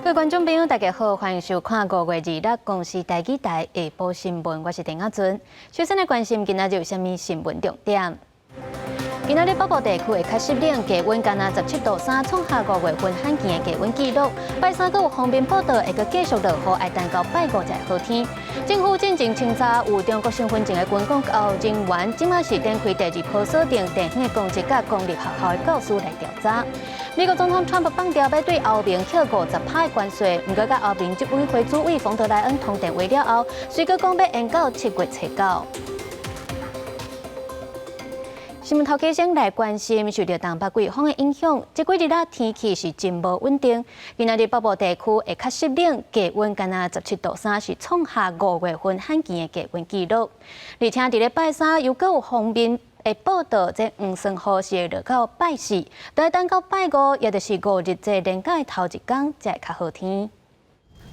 各位觀眾朋友，大家好，歡迎收看5月26公視台語台下晡新聞，我是鄭亞尊。首先來關心今仔日有啥物新聞重點。今仔日北部地區會較濕冷，低溫干焦17.3度，創下5月份罕見的低溫紀錄。拜三閣有鋒面報道，會閣繼續落雨，愛等到拜五才會好天。政府進前清查有中國身份證的軍公教人員，這馬是展開第二波鎖定地方的公職佮公立學校的教師來調查。美國總統川普放調欲對歐盟課50%的關稅，毋過佮歐盟執委會主委馮德萊恩通電話了後，隨閣講欲延到7月初九。新聞頭家先來關心，受著東北季風的影響，這幾日仔天氣是真無穩定。今仔日北部地區會較濕冷，低溫干焦17.3度，是創下5月份罕見的低溫紀錄。而且佇咧拜三又閣有鋒面的報道，這黃霜雨是會落到拜四，但等到拜五，也就是五日節連假的頭一工，才會較好天。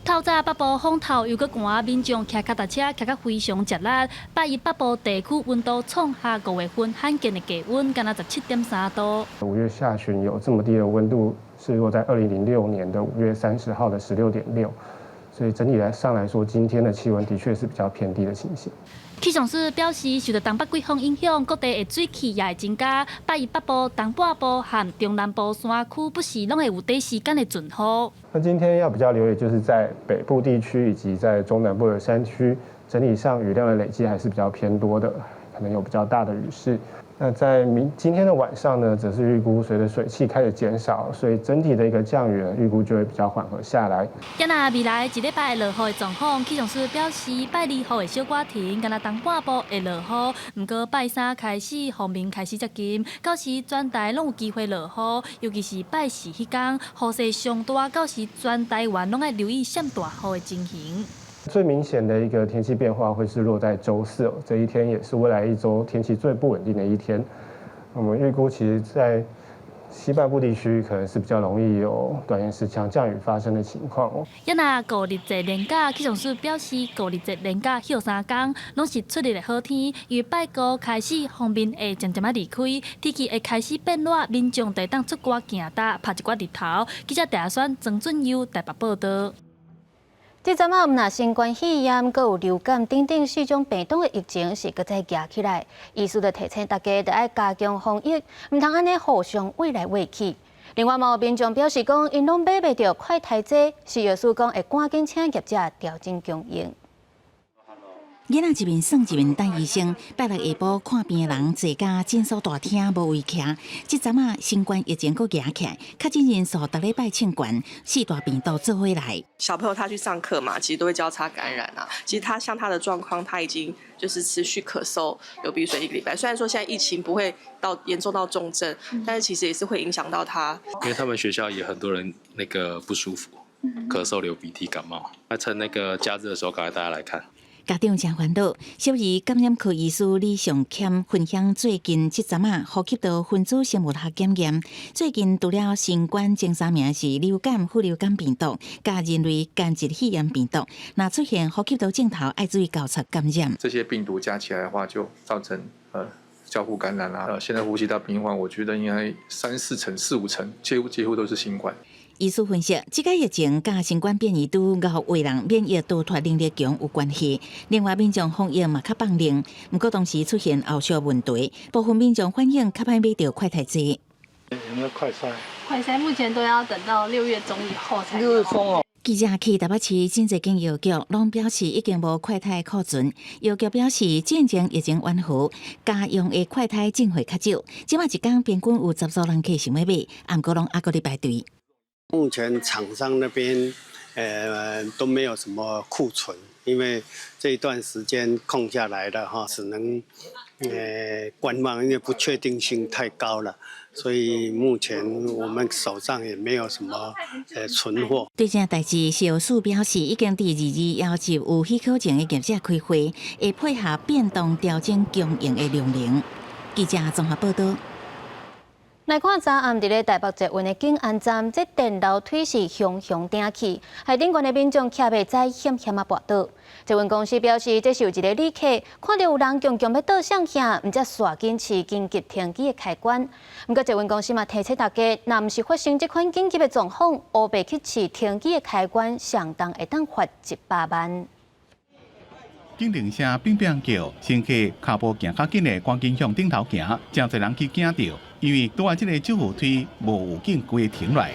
透早北部風透又閣寒，民眾騎腳踏車騎甲非常吃力。拜一北部地區溫度創下5月份罕見的低溫，干焦17.3度。 5月下旬有這麼低的溫度，是落在2006年的5月30號的16.6，所以整體來上來說，今天的氣溫的確是比較偏低的情形。氣象署表示，受著東北季風影響，各地的水汽也會增加。拜一北部、東半部和中南部山區不時攏會有短時間的陣雨。那今天要比較留意，就是在北部地區以及在中南部的山區，整體上雨量的累積還是比較偏多的，可能有比較大的雨勢。那在明今天的晚上呢，則是預估隨着水汽開始減少，所以整體的一個降雨呢，預估就會比較緩和下來。今仔未來一禮拜落雨的狀況，氣象署表示，拜二雨會小可停，干焦東半部會落雨。毋過拜三開始，鋒面開始接近，到時全台攏有機會落雨，尤其是拜四彼工，雨勢上大，到時全台灣攏愛留意閃大雨的情形。最明顯的一個天氣變化會是落在週四哦，這一天也是未來一周天氣最不穩定的一天。我們預估其實，在西半部地區可能是比較容易有短延時強降雨發生的情況哦。啊若五日節連假，氣象署表示，五日節連假歇三工，攏是出日的好天。因為拜五開始，鋒面會漸漸仔離開，天氣會開始變熱，民眾就會當出外行踏，曬一寡日頭。記者鄭選、曾俊佑台北報道。這陣仔毋但新冠肺炎，閣有流感等等四種病毒的疫情是閣再夯起來。醫師就提醒大家，著愛加強防疫，毋通按呢互相餵來餵去。另外，嘛有民眾表示講，𪜶攏買袂著快篩劑，食藥署講會趕緊請業者調整供應。囡仔一面耍一面等醫生，拜六下晡看病的人濟甲診所大廳無位徛。這陣仔新冠疫情閣夯起來，確診人數逐禮拜衝懸，四大病毒做伙來。小朋友他去上課嘛，其實都會交叉感染啊。其實他像他的狀況，他已經就是持續咳嗽、流鼻水一個禮拜。雖然說現在疫情不會到嚴重到重症，但是其實也是會影響到他。因為他們學校也很多人那個不舒服，咳嗽、流鼻涕、感冒，那趁那個假日的時候，趕快帶他來看。家長誠煩惱，小兒感染科醫師李尚謙分享最近這陣仔呼吸道分子生物學檢驗，最近除了新冠前三名是流感、副流感病毒，佮人類間質肺炎病毒，若出現呼吸道症頭，愛注意交叉感染。這些病毒加起來的話，就造成交互感染啦。現在呼吸道病患，我覺得應該三四成、四五成，幾乎都是新冠。醫師分析，這個疫情佮新冠變異株𠢕予人免疫逃脫能力強有關係。另外，民眾防疫嘛較放任，毋過同時出現後續問題，部分民眾反映較歹買著快篩劑。有沒有快篩？快篩目前都要等到6月中以後才有。6月中哦。記者去台北市真濟間藥局，攏表示已經無快篩庫存。藥局表示，進前疫情緩和，家用的快篩進貨較少。這馬一工平均有10組人客想欲買，毋過攏猶閣咧排隊。目前廠商那邊，都沒有什麼庫存，因為這一段時間空下來了哈，只能觀望，因為不確定性太高了，所以目前我們手上也沒有什麼存貨。對這代誌，食藥署表示，已經佇22邀集有許可證的業者開會，會配合變動調整供應的量能。記者綜合報道。來看昨暗佇咧台北捷運的景安站，這電樓梯是雄雄頂去，害頂懸的民眾徛袂知險險仔跋倒。捷運公司表示，這是有一个旅客看著有人強強欲倒向向，毋才煞緊試緊急停機的開關。毋過捷運公司嘛提醒大家，若毋是發生這款緊急的狀況，烏白去試停機的開關，相當會當罰100萬。警鈴聲乒乒叫，乘客跤步行較緊的，趕緊向頂頭行，誠濟人去驚著，因為拄仔這个救護梯無預警規个停落來，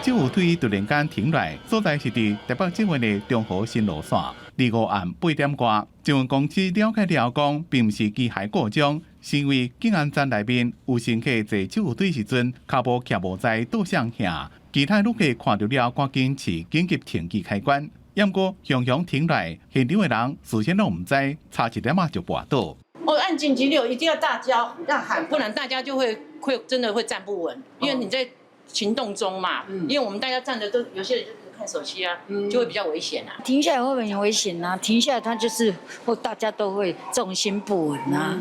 救護梯突然間停落來，所在是佇台北捷運的中和新路線，25暗8點外，捷運公司了解了講，並毋是機械故障，是因為景安站內面有乘客坐救護梯時陣，跤步徛無在倒向行，其他旅客看著了，趕緊試緊急停機開關。毋過，雄雄停來，現場的人事先攏毋知，差一點仔就跋倒。哦，按緊急鈕一定要大叫、要喊，不然大家就會真的會站不穩，因為你在行動中嘛。因為我們大家站的都有些人就是看手機啊，就會比較危險啊。停下來會很危險啊！停下來，它就是會大家都會重心不穩啊。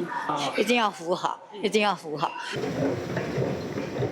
一定要扶好，一定要扶好。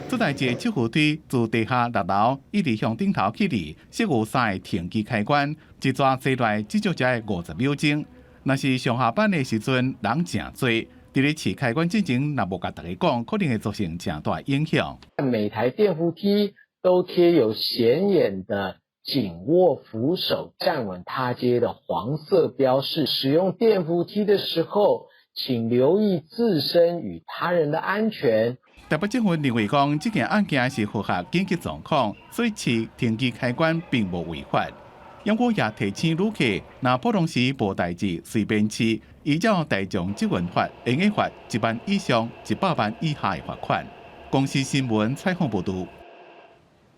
這台一個救護梯自地下6樓一直向頂頭起佇，設有三个停機開關，一逝坐來至少才會50秒鐘。若是上下班的時陣，人誠濟，佇咧試開關進前，若無共大家講，可能會造成誠大影響。每台電扶梯都貼有顯眼的緊握扶手、站穩踏階的黃色標示。使用電扶梯的時候，請留意自身與他人的安全。台北政府認為講，這件案件是符合緊急狀況，所以試停機開關並無違法。不過也提醒旅客，若普通時無代誌隨便試，依照大眾捷運法，會用罰1萬以上100萬以下的罰款。公視新聞採訪報導。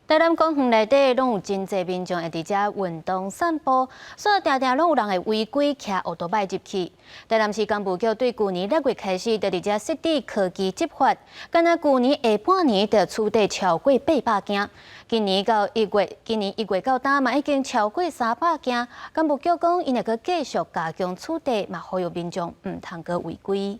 台南公園內底攏有真濟民眾會佇遮運動散步，所以定定攏有人會違規騎歐多擺入去。台南市工務局對舊年6月開始，就佇遮設置科技執法，敢若舊年下半年就取締超過800件，今年1月到今嘛已經超過300件。工務局講，𪜶會閣繼續加強取締，嘛呼籲民眾毋通閣違規。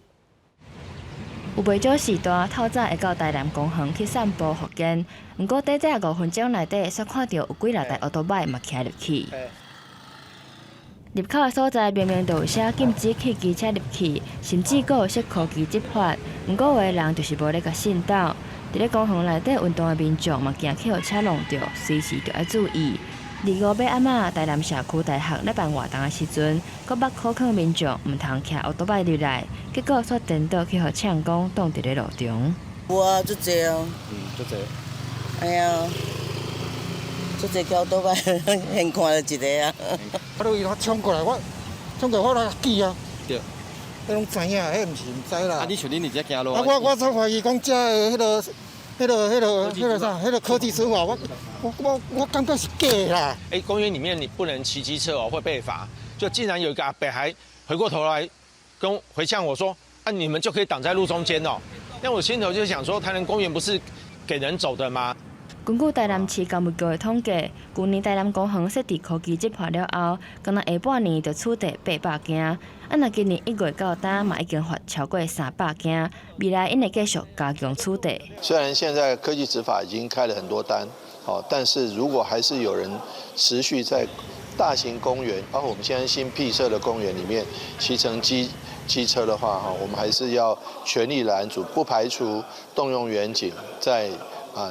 有袂少時段透早會到台南公園去散步復健，毋過短短5分鐘內底，煞看著有幾若台歐多擺嘛騎入去。入口的所在明明就有寫禁止汽機車入去，甚至閣有設科技執法，毋過有的人就是無咧共信守。佇咧公園內底運動的民眾嘛驚去予車挵著，隨時著愛注意。25欲暗仔，台南社區大學咧辦活動的時陣，閣捌苦勸民眾毋通騎歐多擺入來，結果煞顛倒去予嗆講擋佇咧路中。有啊，足濟啊。嗯，足濟。哎呀，足濟騎歐多擺，現看著一个啊。啊，你伊衝過來，我衝過來我來記啊。對。彼攏知影，彼毋是毋知啦。啊，你像恁佇遮行路。啊，我才懷疑講遮的彼个、彼个、彼个、彼个啥，彼个科技執法，我感覺是假啦。哎，公園裡面你不能騎機車哦，會被罰。就竟然有一個阿伯還回過頭來跟回嗆我說：啊，你們就可以擋在路中間哦。那我心頭就想說，台南公園不是給人走的嗎？根據台南市工務局的統計，舊年台南公園設置科技執法了後，敢若下半年就取締800件，啊，若今年1月到今嘛已經罰超過300件，未來𪜶會繼續加強取締。雖然現在科技執法已經開了很多單，但是如果還是有人持續在大型公園，包括我們現在新闢設的公園裡面騎乘機車的話，哈，我們還是要全力攔阻，不排除動用員警在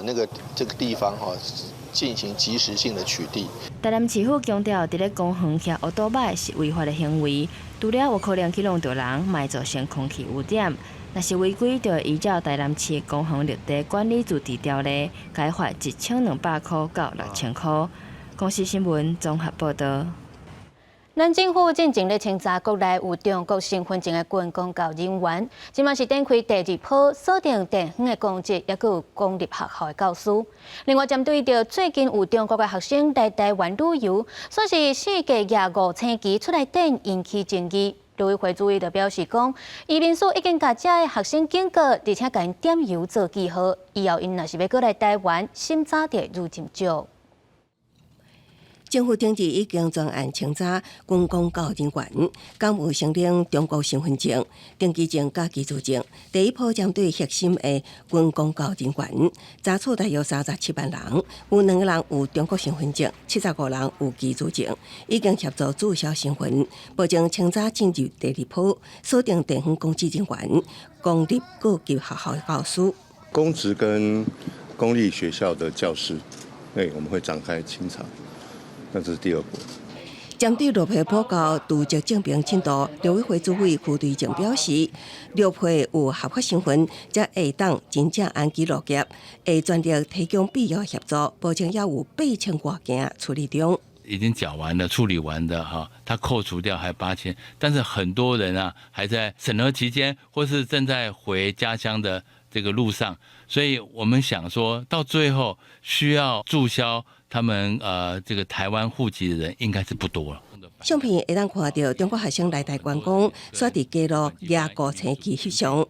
那個這個地方哈進行即時性的取締。台南市府強調，佇咧公園騎歐多擺是違法的行為，除了有可能去挵著人，嘛會造成空氣污染。若是違規，就會依照台南市公園綠地管理自治條例，共罰1200箍到6000箍。公視新聞綜合報導。咱政府進前咧清查國內有中國身份證的軍公教人員，這馬是展開第二波鎖定地方的公職，抑閣有公立學校的教師。另外，針對著最近有中國的學生來台灣旅遊，煞是四界舉五星旗出來頂，引起爭議。陸委會主委就表示講，移民署已經共遮的學生警告，而且共𪜶點油做記號，以後𪜶若是欲閣來台灣，審查就會愈斟酌。政府頂日已經專案清查軍公教人員，敢有申領中國身份證、登機證佮居住證。第一波針對核心的軍公教人員，查處大約37萬人，有兩個人有中國身份證，75人有居住證，已經協助註銷身份。目前清查進入第二波，鎖定地方公職人員、公立高級學校教師、公職跟公立學校的教師，我們會展開清查。那這是第二波。針對綠皮報告拒絕證明進度，陸委會主委傅堆靜表示，綠皮有合法身份，才會當真正安居樂業，會全力提供必要協助，目前也有8000外件處理中。已經繳完了、處理完的哈，他扣除掉還八千，但是很多人啊還在審核期間，或是正在回家鄉的這個路上，所以我們想說到最後需要註銷他們這個台灣戶籍的人應該是不多了。相片會當看著中國學生來台觀光，煞佇街路蜈高升機翕相。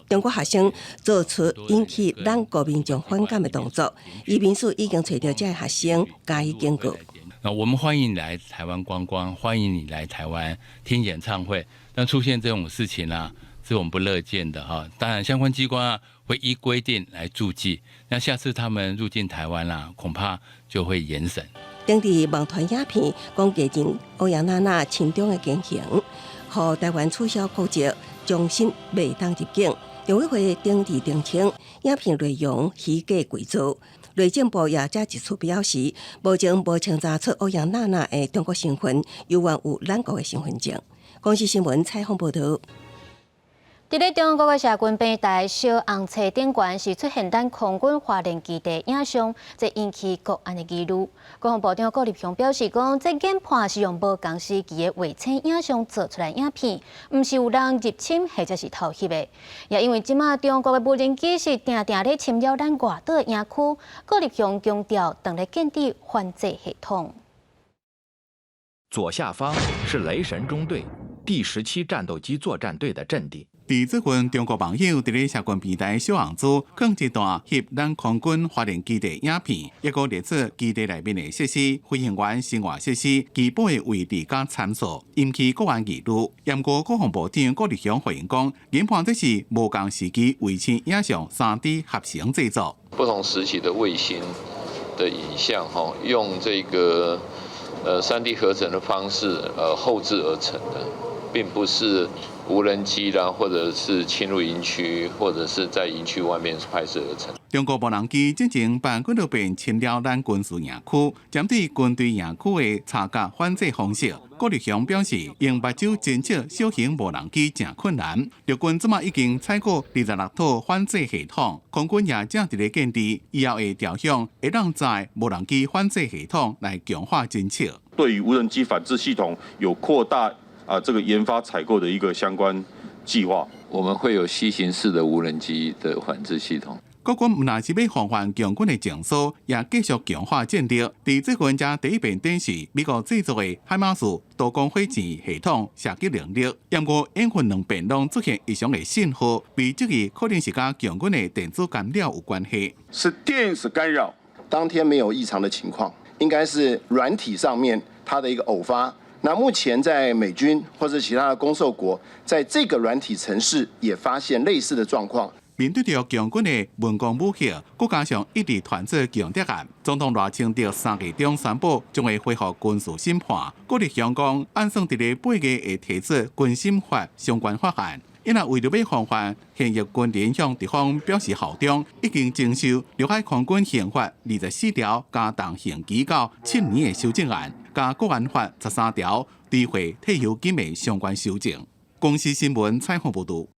中國學生做出引起咱國民眾反感的動作，移民署已經揣著這个學生加以警告。那我們歡迎你來台灣觀光，歡迎你來台灣聽演唱會，但出現這種事情啊，是我們不樂見的哈。當然，相關機關啊會依規定來註記。那下次他們入境台灣啦，恐怕就會嚴審。頂佇網傳影片講藝人歐陽娜娜親中的言行，予台灣取消國籍，終身袂當入境。陸委會頂日澄清，影片內容虛假偽造。內政部也才一次表示，目前無清查出歐陽娜娜的中國身份，猶原有咱國的身份證。公視新聞採訪報導。佇咧中國的社群平台小紅冊頂懸是出現咱空軍花蓮基地影像，這引起國安的疑慮。國防部長顧立雄表示講，這研判是用無仝時期的衛星影像做出來影片，毋是有人入侵或者是偷翕的。也因為這馬中國的無人機是定定咧侵擾咱外島營區，顧立雄強調，當咧建置反制系統。左下方是雷神中隊第17戰鬥機作戰隊的陣地。佇最近，中國網友佇咧社群平台小紅書放一段翕咱空軍花蓮基地影片，抑閣列出基地內面的設施、飛行員生活設施、基本的位置佮參數，引起國安疑慮。毋過國防部長顧立雄回應講，研判這是無仝時期衛星影像3D 合成製作。不同時期的衛星的影像，哈，用這個3D 合成的方式，後製而成的，並不是無人機啦，或者是侵入營區，或者是在營區外面拍攝而成。中國無人機進前辦幾落遍侵擾咱軍事營區，針對軍隊營區的查核反制方式，顧立雄表示，用目睭偵測小型無人機誠困難。陸軍這馬已經採購26套反制系統，空軍也正佇咧建置，以後會調向會當載無人機反制系統來強化偵測。對於無人機反制系統有擴大啊，這個研發採購的一個相關計劃，我們會有攜行式的無人機的反制系統。國軍毋但是欲防範共軍的情勢，也繼續強化戰力。佇最近才第一遍展示美國製作的海馬斯多光火箭系統射擊能力，毋過演訓兩遍攏出現異常的信號，被質疑可能是佮共軍的電子干擾有關係。是電子干擾，當天沒有異常的情況，應該是軟體上面它的一個偶發。那目前在美軍或者其他的攻受國，在這個軟體程式也發現類似的狀況。面對著共軍的文攻武嚇，閣加上一直傳出共諜案，總統賴清德3月中宣布將會恢復軍事審判。顧立雄講，按算佇咧8月會提出軍審法相關法案。𪜶若為著欲防範現役軍人向敵方表示效忠，已經徵修陸海空軍刑法24條加重刑期到7年的修正案，佮國安法13條追回退休金的相關修正。公視新聞採訪報導。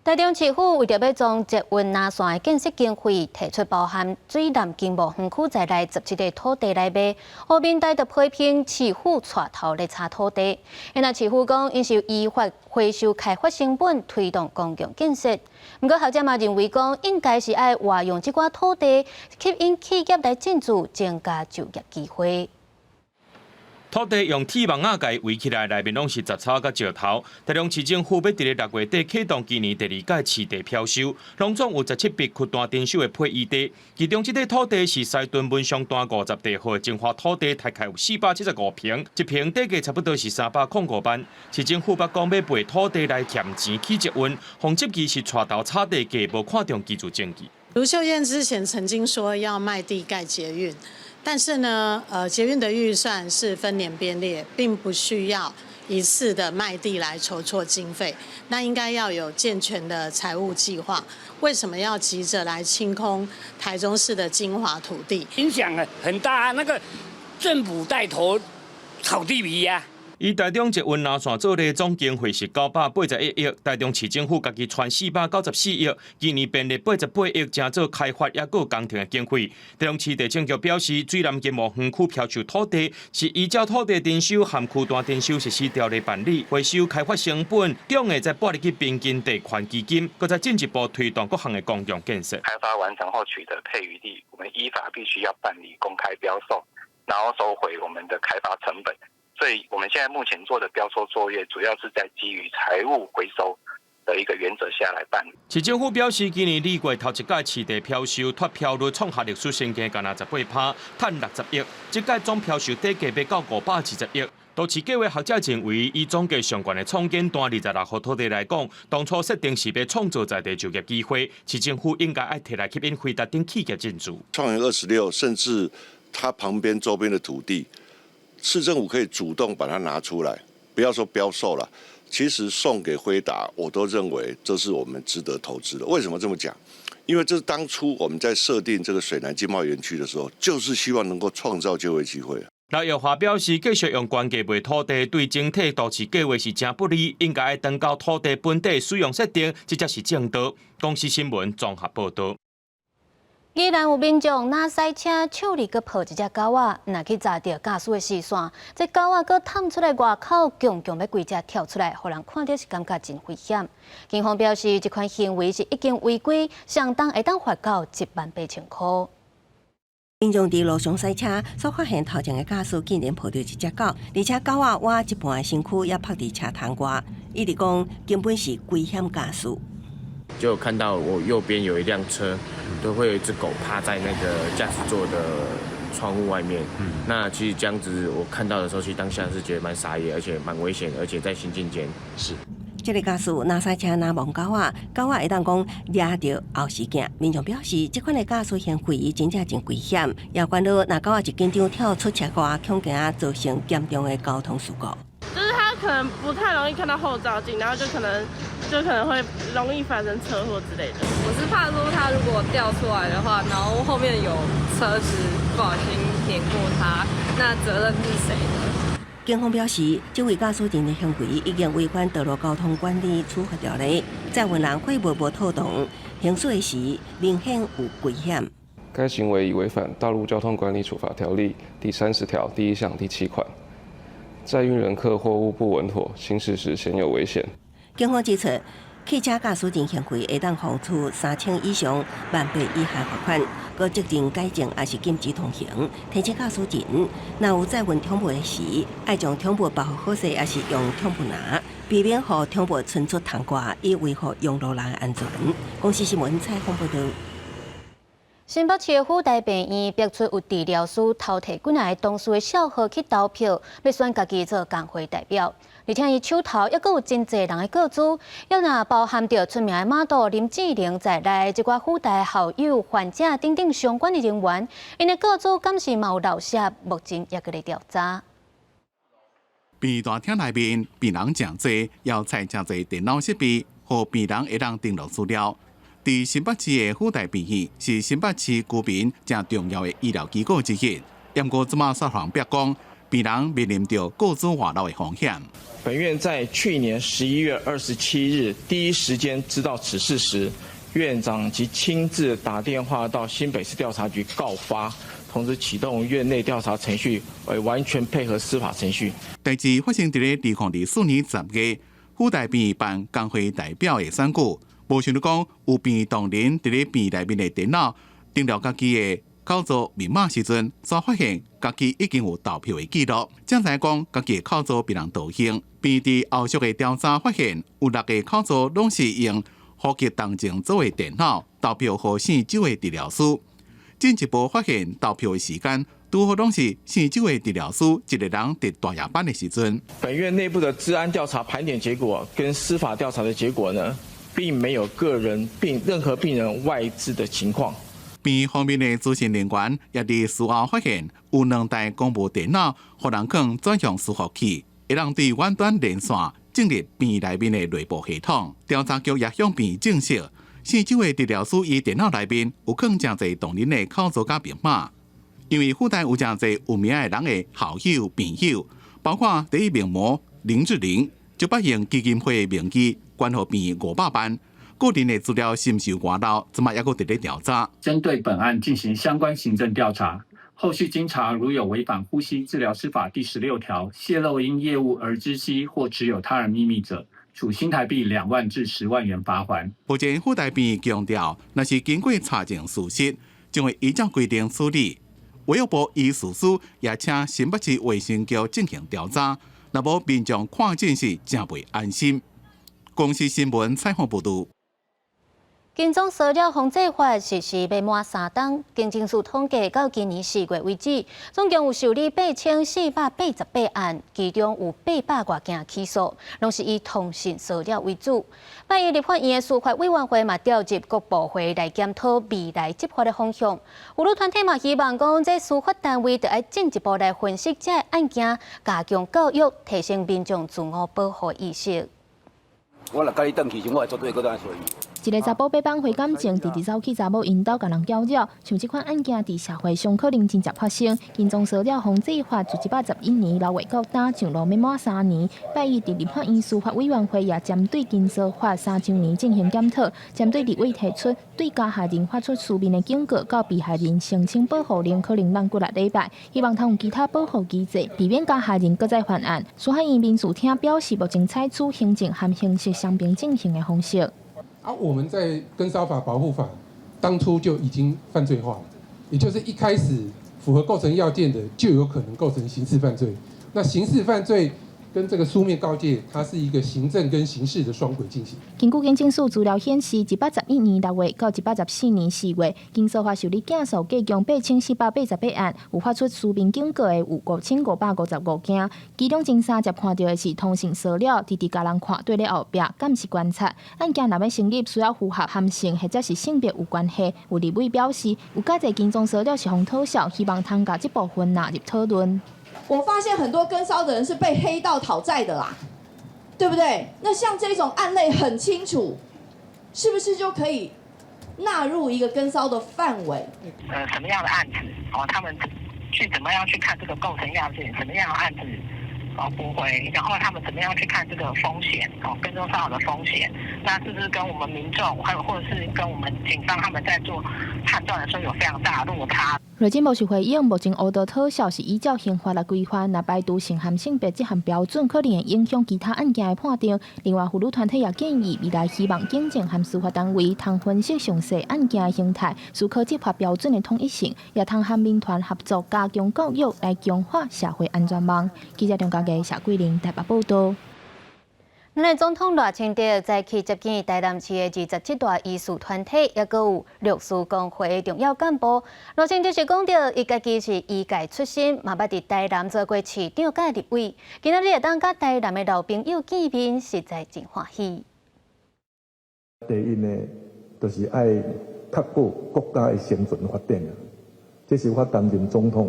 台中市府為著欲將捷運南線的建設經費，提出包含水湳經貿園區在內17個土地來賣，予民代就批評市府帶頭咧炒土地。若市府講，𪜶是依法回收開發成本，推動公共建設。毋過學者嘛認為講，應該是愛活用這寡土地，吸引企業來進駐，增加就業機會。土地用鐵網仔共圍起來，內面攏是雜草佮石頭。台中市政府欲佇咧6月底啟動今年第二屆市地標售，攏總有17筆區段徵收的配餘地，其中這塊土地是西屯文昌段50地號的精華土地，大概有475坪，一坪底價差不多是305萬。市政府捌講欲賣土地來添錢起捷運，予質疑是帶頭炒地價，無看重居住正義。盧秀燕之前曾經說要賣地蓋捷運。但是呢，捷運的預算是分年編列，並不需要一次的賣地來籌措經費。那應該要有健全的財務計劃。為什麼要急着來清空台中市的精華土地？影響很大啊！那個政府帶頭炒地皮呀。以台中捷運藍線做例，總經費是981億，台中市政府家己揣494億，今年編列88億，成做開發抑閣工程的經費。台中市地政局表示，水湳金湖園區標售土地是依照土地徵收和區段徵收實施條例辦理，回收開發成本，總會再撥入去平均地權基金，閣再進一步推動各項的公共建設。開發完成後取得配餘地，我們依法必須要辦理公開標售，然後收回我們的開發成本。所以我們現在目前做的標售作業，主要是在基於財務回收的一個原則下來辦理。市政府表示，今年2月頭一屆市地標售脫標率創下歷史新高，干焦18%，趁60億。這屆總標售底價欲到520億。都市計劃學者認為，以總價上懸的創建段26號土地來講，當初設定是欲創造在地就業機會，市政府應該愛提來吸引輝達等企業進駐。創園26，甚至它旁邊周邊的土地，市政府可以主動把它拿出來，不要說標售了，其實送給輝達，我都認為這是我們值得投資的。為什麼這麼講？因為這是當初我們在設定這個水湳經貿園區的時候，就是希望能夠創造就業機會。劉耀華表示，繼續用高價賣土地，對整體都市計劃是誠不利，應該愛轉到土地本底使用設定，這才是正道。公視新聞綜合報導。宜蘭有民眾若駛車，手裡閣抱一隻狗仔，若去閘著駕駛的視線，這狗仔閣探出來外口，強強欲規隻跳出來，予人看著是感覺真危險。警方表示，這款行為是已經違規，相當會當罰到1萬8千塊。民眾佇路上駛車，煞發現頭前的駕駛竟然抱著一隻狗，而且狗仔倚一半的身軀也拍佇車窗外，伊直講根本是危險駕駛。就看到我右邊有一輛車，都會有一隻狗趴在那個駕駛座的窗戶外面。那其實這樣子，我看到的時候，其實當下是覺得蠻傻眼，而且蠻危險，而且在行進間。是。這个駕駛若駛車若望狗仔，狗仔會當講掠著後視鏡。民眾表示，這款的駕駛行為真正真危險，也關到若狗仔一緊張跳出車外，恐驚造成嚴重的交通事故。就是他可能不太容易看到後照鏡，然後就可能會容易發生車禍之類的。我是怕說他如果掉出來的話，然後後面有車子不小心碾過他，那責任是誰的？警方表示，這位駕駛人的行為已經違反道路交通管理處罰條例，載運人貨物無妥當，行駛的時明顯有危險。該行為已違反《道路交通管理處罰條例》第30條第1項第7款，載運人客貨物不穩妥，行駛時顯有危險。警方指出，汽車駕駛人行為會當予處3000以上18,000以下罰款，閣責令改正，抑是禁止通行。提醒駕駛人，若有載運寵物的時，愛將寵物包好勢，抑是用寵物籃，避免予寵物伸出窗外，以維護用路人的安全。公視新聞採訪報導。新北市的輔大病院爆出有治療師偷提幾若个同事的數號去投票，欲選家己做工會代表。而且伊手頭猶閣有真濟人的個資，猶若包含著出名的瑪度林志玲在內，這寡輔大校友、患者等等相關的人員，𪜶的個資敢是嘛有漏洩，目前猶閣咧調查。病院大廳內面病人誠濟，猶載誠濟電腦設備，予病人會當登錄資料。佇新北市的輔大病院是新北市居民誠重要的醫療機構之一，毋過這馬煞予人爆講，病人面臨著個資外漏的風險。本院在去年11月27日第一時間知道此事時，院長即親自打電話到新北市調查局告發，同時啟動院內調查程序，為完全配合司法程序。代誌發生佇咧2024年10月，輔大病院辦工會代表的選舉。無想著講有病院同仁佇咧病院內面的電腦登錄家己的口座密碼時陣，煞發現家己已經有投票的記錄，才知講家己的口座被人盜用。病院後續的調查發現，有六个口座攏是用呼吸重症組的電腦投票予姓周的治療師。進一步發現投票的時間，拄好攏是姓周的治療師一個人佇大夜班的時陣。本院內部的資安調查盤點結果跟司法調查的結果呢，並沒有個人病任何病人外置的情況。病院方面的資訊人員也佇事後發現，有兩台公務電腦，予人囥轉向伺服器，會當對遠端連線進入病院內面的內部系統。調查局也向病院證實，姓周的治療師伊電腦內面有囥誠濟病人的口座佮密碼，因為輔大有誠濟有名的人的校友病友，包括第一名模林志玲，就捌用基金會的名義捐予病院500萬。個人的資料是毋是有外漏，這馬猶閣佇咧調查。針對本案進行相關行政調查，後續經查如有違反呼吸治療師法第16條，洩露因業務而知悉或持有他人秘密者，處新台幣2萬至10萬元罰鍰。目前輔大病院強調，若是經過查證屬實，將會依照規定處理。衛福部醫事司也請新北市衛生局進行調查，若無民眾看診是誠袂安心。公視新聞採訪報導。跟蹤騷擾防制法實施欲滿3冬，警政署統計到今年4月為止，總共有受理8488案，其中有800外件起訴，攏是以通訊騷擾為主。拜一立法院的司法委員會嘛調集各部會來檢討未來執法的方向。婦女團體嘛希望講，這司法單位著愛進一步來分析這个案件，加強教育，提升民眾自我保護意識。我若佮你轉去時，我會絕對閣轉來揣伊。一个查埔爬枋回感情，直直走去查某𪜶兜共人攪擾，像這款案件佇社會上可能真濟發生。跟蹤騷擾防制法自111年六月到今上路欲滿3年，拜一佇立法院司法委員會也針對跟騷法3週年進行檢討，針對立委提出對加害人發出書面的警告，到被害人申請保護令，可能等幾若禮拜，希望通有其他保護機制，避免加害人閣再犯案。司法院民事廳表示，目前採取行政和刑事雙邊進行的方式。啊，我們在跟騷法保護法當初就已經犯罪化了，也就是一開始符合構成要件的就有可能構成刑事犯罪。那刑事犯罪跟這個書面告誡，它是一個行政跟刑事的雙軌進行。根據警政署資料顯示，111年6月到114年4月，跟騷法受理件數計共8488案，有發出書面警告的有5555件。其中前三集看著的是通訊騷擾，直直共人看綴咧後壁監視觀察。案件若欲成立，需要符合和性或者是性別有關係。有立委表示，有較濟跟蹤騷擾是予取笑，希望通共這部分納入討論。我發現很多跟騷的人是被黑道討債的啦，對不對？那像這種案例很清楚，是不是就可以納入一個跟騷的範圍？什麼樣的案子哦？他們去怎麼樣去看這個構成要件？什麼樣的案子哦駁回？然後他們怎麼樣去看這個風險？哦，跟蹤騷擾的風險？那是不是跟我們民眾，還有或者是跟我們警方他們在做判斷的時候有非常大的落差？內政部是回應，目前烏道討數是依照刑法來規範，若排除性和性別這項標準，可能會影響其他案件的判定。另外，婦女團體也建議，未來希望警政和司法單位通分析詳細案件的形態，思考執法標準的統一性，也通和民團合作加強教育，來強化社會安全網。記者張家傑、謝桂玲台北報導。咱的總統賴清德早起接見台南市的27大醫師團體，抑閣有律師公會的重要幹部。賴清德是講著，伊家己是醫界出身，嘛捌佇台南做過市長佮立委。今仔日會當佮台南的老朋友見面，實在真歡喜。第一呢，就是愛確保國家的生存發展啊，這是我擔任總統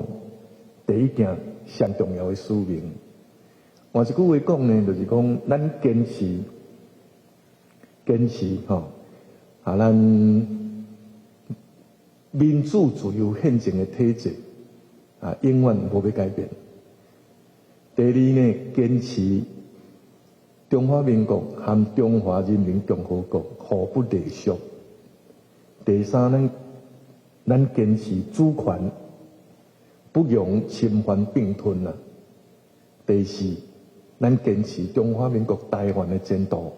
第一件上重要的使命。換一句話講呢，就是講咱堅持，堅持吼，啊，咱民主自由憲政的體制啊，永遠無欲改變。第二呢，堅持中華民國和中華人民共和國互不隸屬。第三，咱堅持主權不容侵犯併吞啊。第四，咱堅持中華民國台灣的前途，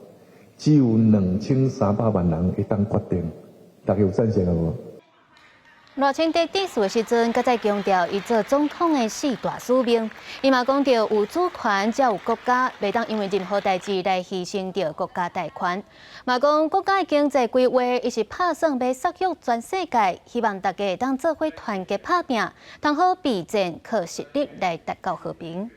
只有2300萬人會當決定，大家有贊成無？賴清德致辭的時陣，閣再強調伊做總統的四大使命。伊嘛講著有主權才有國家，袂當因為任何代誌來犧牲著國家大權。嘛講國家的經濟規劃，伊是拍算欲溯予全世界，希望大家會當做伙團結拍拚，通好備戰靠實力來達到和平。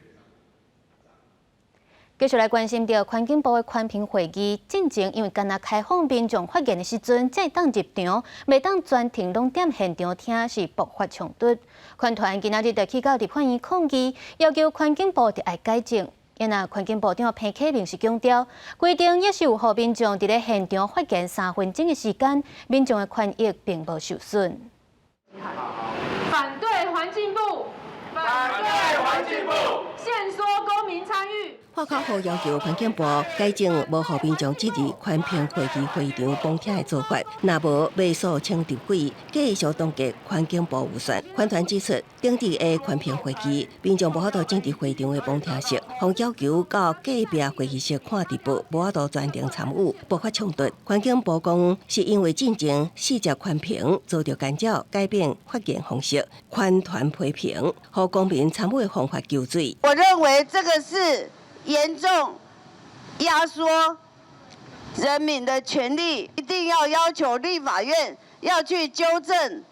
繼續來關心著環境部的環評會議，進前因為干焦開放民眾發言的時陣，才會當入場，袂當全程攏踮現場聽，是爆發衝突。環團今仔日就去到立法院抗議，要求環境部著愛改正。因若環境部長彭啟明是強調，規定抑是有予民眾佇咧現場發言3分鐘的時間，民眾的權益並無受損。反對環境部，反對環境部，限縮公民參與。喊口號要求環境部改正無予民眾質疑環評會議會場旁聽的做法，若無欲訴請立委繼續凍結環境部預算。環團指出，頂次的環評會議，民眾無法度進入會場的旁聽室，予要求到隔壁會議室看直播，無法度全程參與，爆發衝突。環境部講是因為進前四隻環評遭著干擾，改變發言方式，環團批評，予公民參與的方法糾水。我認為這個是嚴重壓縮人民的權利，一定要要求立法院要去糾正，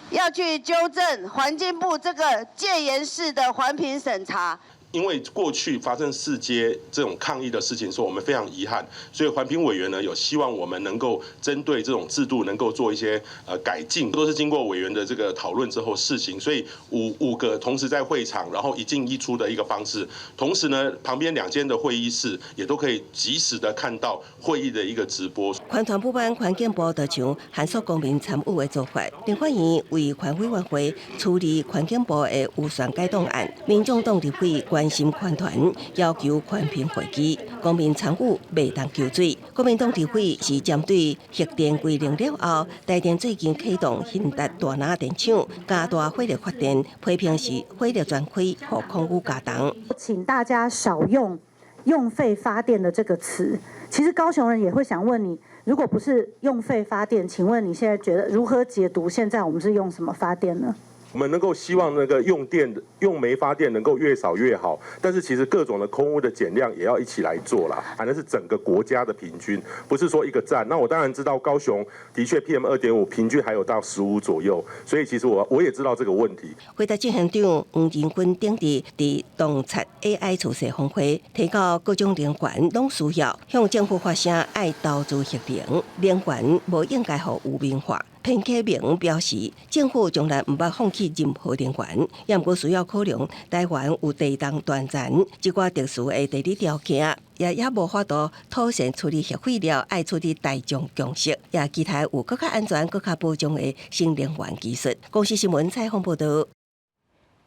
要去糾正環境部這個戒嚴式的環評審查。因為過去發生四街這種抗議的事情，說我們非常遺憾，所以環評委員呢有希望我們能夠針對這種制度能夠做一些改進，都是經過委員的這個討論之後試行，所以五個同時在會場，然後一進一出的一個方式，同時呢旁邊兩間的會議室也都可以即時的看到會議的一個直播。環團不滿環境部就像限縮公民參與的做法，立法院為環委員會處理環境部的預算改動案，民眾黨立委關心環團要求環評會議，公民參與袂當糾水。國民黨立委是針對核電歸零了後，台電最近啟動興達大林電廠加大火力發電，批評是火力全開，予空污加重。請大家少用用廢發電的這個詞。其實高雄人也會想問你，如果不是用廢發電，請問你現在覺得如何解讀？現在我們是用什麼發電呢？我們能夠希望那個用電用煤發電能夠越少越好，但是其實各種的空污的減量也要一起來做啦。反正是整個國家的平均，不是說一個站。那我當然知道高雄的確 PM 2.5平均還有到15左右，所以其實我也知道這個問題。輝達執行長黃仁勳頂日佇洞察 AI 趨勢峰會，提到各種能源攏需要向政府發聲，愛投資核能，能源無應該予污名化。彭啟明表示，政府從來毋捌放棄任何能源，也毋過需要考量台灣有地動斷層這寡特殊的地理條件，也無法度妥善處理核廢料，愛處理大眾共識，也期待有閣較安全、閣較保障的新能源技術。公視新聞採訪報導。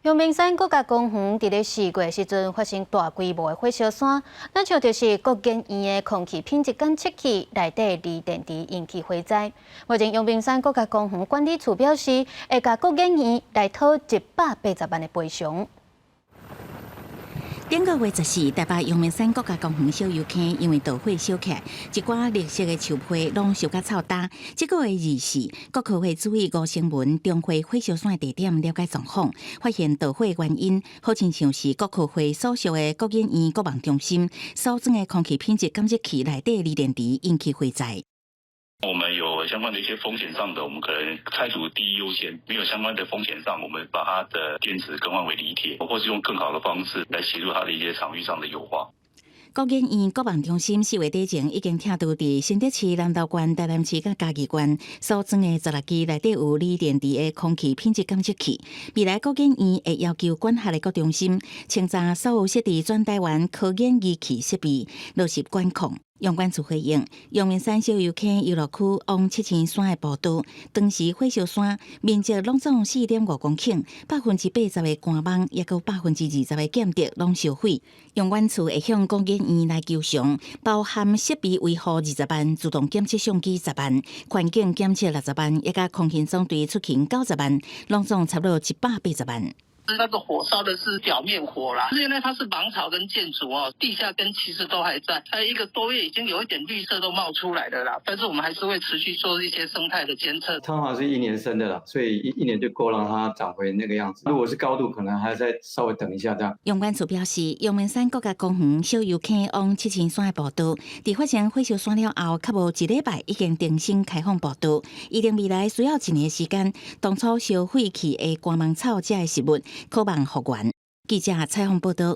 陽明山國家公園佇咧4月時陣發生大規模的火燒山，親像就是國研院的空氣品質監測器內底鋰電池引起火災。目前陽明山國家公園管理處表示，會共國研院來討180萬的賠償。頂個月14，台北陽明山國家公園小油坑因為導火燒起來，一寡綠色的樹皮攏燒甲臭焦。這個月24，國科會主委吳成文重回火燒山地點了解狀況，發現導火原因，好親像是國科會所屬的國研院國網中心所裝的空氣品質監測器內底鋰電池引起火災。我們有相關的一些風險上的，我們可能拆除第一優先；沒有相關的風險上，我們把它的電池更換為鋰鐵，或是用更好的方式來協助它的一些場域上的優化。國研院國網中心4月底前已經拆除佇新竹市南投縣、台南市佮嘉義縣所裝的16支內底有鋰電池的空氣品質監測器。未來國研院會要求管轄的各中心清查所有設置全台灣科研儀器設備，落實管控。陽管處回應，陽明山小油坑遊樂區往七星山的步道，當時火燒山面積攏總4.5公頃，80%的乾網，抑閣20%的建築攏燒毀。陽管處會向國研院來求償，包含設備維護20萬、自動檢測相機10萬、環境檢測60萬，抑佮空勤總隊出勤90萬，攏總差不多180萬。那個火燒的是表面火啦，因為它是芒草跟箭竹哦，地下根其實都還在，在一個多月已經有一點綠色都冒出來的啦，但是我們還是會持續做一些生態的監測。通常是一年生的啦，所以一年就夠讓它長回那個樣子。如果是高度，可能還要再稍微等一下這樣。陽管處表示，陽明山國家公園小遊客往七星山的步道，佇發生火燒山了後，較無一禮拜已經重新開放步道。預定未來需要一年時間，當初燒廢去的乾芒草這的植物，可望復原。記者採訪報導。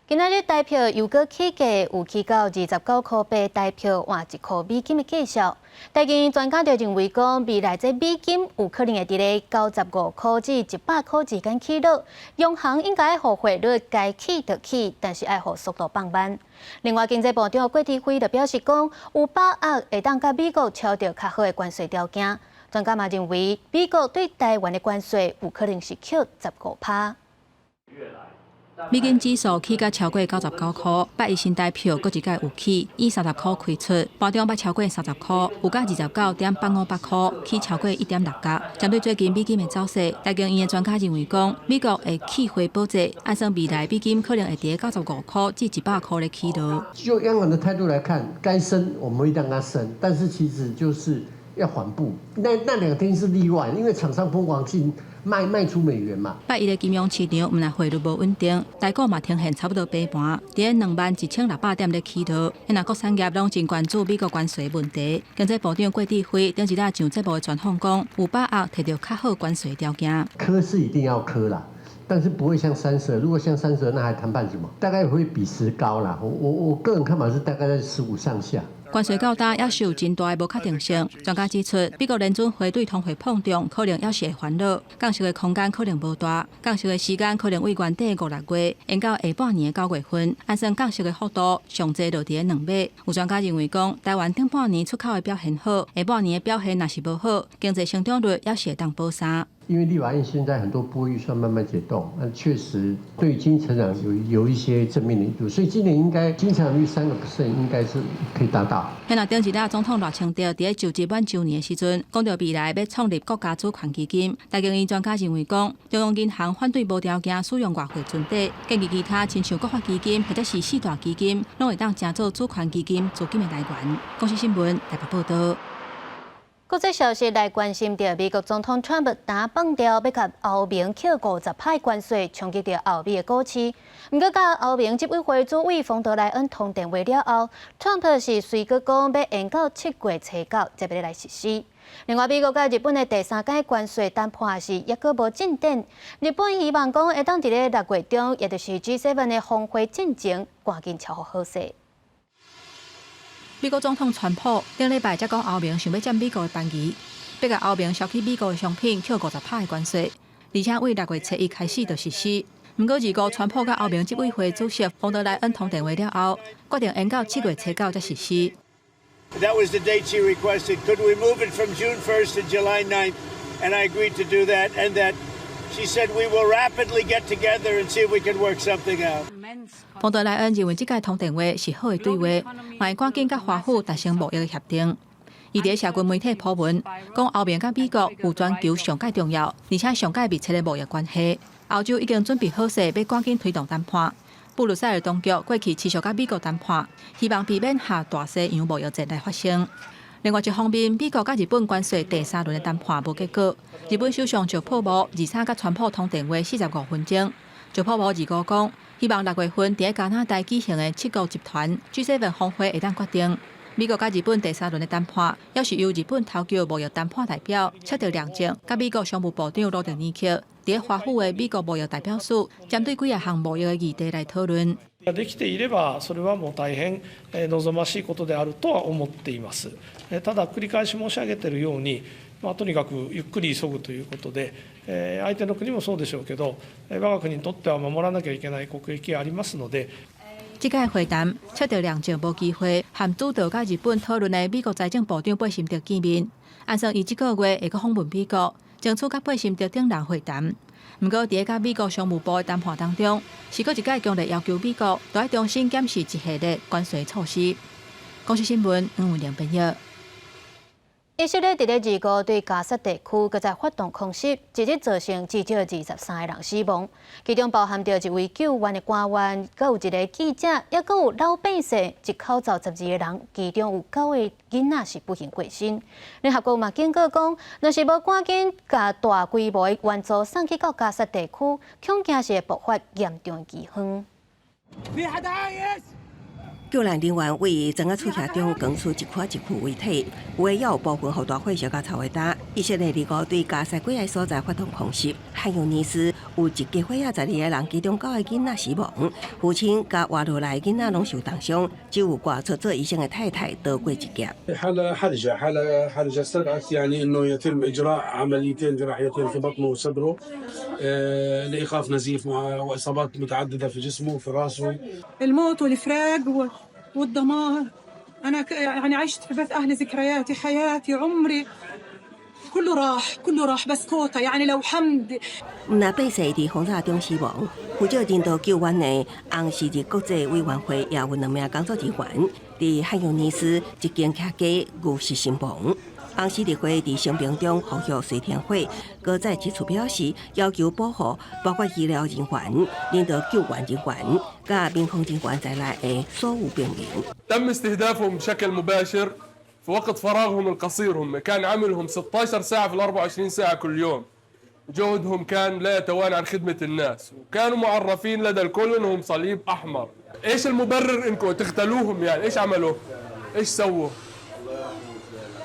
今仔日台票又閣起價，有起到29.8塊，台票換1塊美金的價數。台經專家就認為講，未來這美金有可能會佇咧95塊至100塊之間起落。央行應該予匯率該起就起，但是愛予速度放慢。另外，經濟部長郭台輝就表示講，有把握會當佮美國敲著較好的關稅條件。專家嘛認為，美國對台灣的關稅有可能是扣15趴。美金指數起到超過99塊，拜一新台票閣一擺有起，以30塊開出，盤中捌超過30塊，有甲29.858塊，起超過1.6角。針對最近美金的走勢，台經院的專家認為講，美國會起匯保值，按算未來美金可能會佇95塊至100塊咧起落。就央行的態度來看，該升我們會讓它升，但是其實就是要緩步。那2天是例外，因為廠商瘋狂進。賣出美元嘛。拜一的金融市場毋但匯率無穩定，台股嘛呈現差不多平盤，佇21,600點咧起落。若各產業攏真關注美國關稅問題。經濟部長郭智輝頂一日上節目的專訪講，有把握提著較好關稅條件。科是一定要科啦，但是不會像三十，如果像三十，那還談判什麼？大概會比十高啦。我個人看法是大概在15上下。關稅到今猶是有真大的無確定性。專家指出，美國聯準會對通貨膨脹可能猶是會煩惱，降息的空間可能無大，降息的時間可能為原底五六月，延到下半年的9月份。按算降息的幅度上濟落佇咧2碼。有專家認為講，台灣頂半年出口的表現好，下半年的表現若是無好，經濟成長率猶是會當保三。因為立法院現在很多撥預算慢慢解凍，那確實對經濟成長有一些正面的因素，所以今年應該經濟成長率3% 應該是可以達到。彼若頂一日總統賴清德佇咧就職滿週年的時陣，講著未來欲創立國家主權基金。台經院專家認為講，中央銀行反對無條件使用外匯存底，建議其他親像國發基金或者是四大基金，攏會當成做主權基金資金的來源。公視新聞台北報導。國際消息來關心著美國總統川普打放調欲共歐盟扣50%關稅，衝擊著歐美的股市。毋過，佮歐盟執委會主委馮德萊恩通電話了後，川普是隨閣講欲延到7月初9才欲來實施。另外，美國佮日本的第三階關稅談判是猶閣無進展。日本希望講會當佇咧6月中，也就是 G7 的峰會進前，趕緊敲予好勢。美國總統川普頂禮拜才講歐盟想欲佔美國的便宜，欲共歐盟銷去美國的商品扣50%的關稅，而且為6月初1開始就實施。毋過，二五川普佮歐盟執委會主席馮德萊恩通電話了後，決定延到7月初9才實施。 That was the date she requested. Could we move it from June 1st to July 9th? And I agreed to do that. And that she said we will rapidly get together and see if we can work something out. 馮德萊恩認為這擺通電話是好的對話，嘛會趕緊佮華府達成貿易的協定。伊佇社群媒體 po 文，講歐盟佮美國有全球上蓋重要，而且上蓋密切的貿易關係。歐洲已經準備好勢，欲趕緊推動談判。布魯塞爾當局過去持續佮美國談判，希望避免下大西洋貿易戰來發生。另外一方面，美國佮日本關稅第三輪的談判無結果，日本首相石破茂23佮川普通電話45分鐘。石破茂25講，希望6月份佇加拿大舉行的七國集團 G7 峰會會當決定。美國佮日本第三輪的談判，猶是由日本頭號貿易談判代表赤田良政佮美國商務部長魯特尼克，佇華府的美國貿易代表處，針對幾仔項貿易的議題來討論。できていれば、それはもう大変望ましいことであるとは思っています。ただ、繰り返し申し上げているように、まあ、とにかくゆっくり急ぐということで、相手の国もそうでしょうけど、我が国にとっては守らなきゃいけない国益がありますので。這擺會談，赤田良政無機會和主導佮日本討論的美國財政部長貝森特見面，按算伊這個月會閣訪問美國，爭取佮貝森特等人會談。毋過，佇咧佮美國商務部的談判當中，是閣一擺強烈要求美國著愛重新檢視一系列關稅措施。公視新聞黃文玲編譯。以色列佇咧二五對加薩地區閣再發動空襲，一日造成至少23個人死亡，其中包含著一位救援的官員，閣有一个記者，抑閣有老百姓一口走12個人，其中有九個囡仔是不幸過身。聯合國嘛警告講，若是無趕緊共大規模的援助送去到加薩地區，恐驚是會爆發嚴重的饑荒。救難人員為莊仔厝徛中扛出一塊一塊遺體，有的猶有部分予大火燒甲臭味焦。以色列二五對加薩幾个所在發動空襲，汗尤尼斯有一家伙仔12個人，其中九个囡仔死亡，父親佮活落來囡仔攏受重傷，只有外出做醫生的太太逃過一劫。 حالة حرجة حالة حرجة استدعت يعني انه يتم اجراء عمليتين جراحيتين في بطنه وصدره لايقاف نزيف واصابات متعدده في جسمه وفي راسه. الموت والفراق والدمار. أنا يعني عشت في بيت أهلي، ذكرياتي، حياتي، عمري كله راح، كله راح، بس كوتا يعني لو حمد. 毋但百姓佇轟炸中死亡，負責人道救援的紅十字國際委員會也有兩名工作人員佇汗尤尼斯一間徛家遇襲身亡。紅十字會佇聲明中呼籲隨天會，閣再一次表示要求保護包括醫療人員、人道救援人員、佮民防人員在內的所有平民。 تم استهدافهم بشكل مباشر في وقت فراغهم القصير. هم كان عملهم 16 ساعة في ال 24 ساعة كل يوم. جهدهم كان لا يتوانى عن خدمة الناس، وكانوا معرفين لدى الكل انهم صليب احمر. ايش المبرر انكم تغتالوهم؟ يعني ايش عملوا؟ ايش سووا؟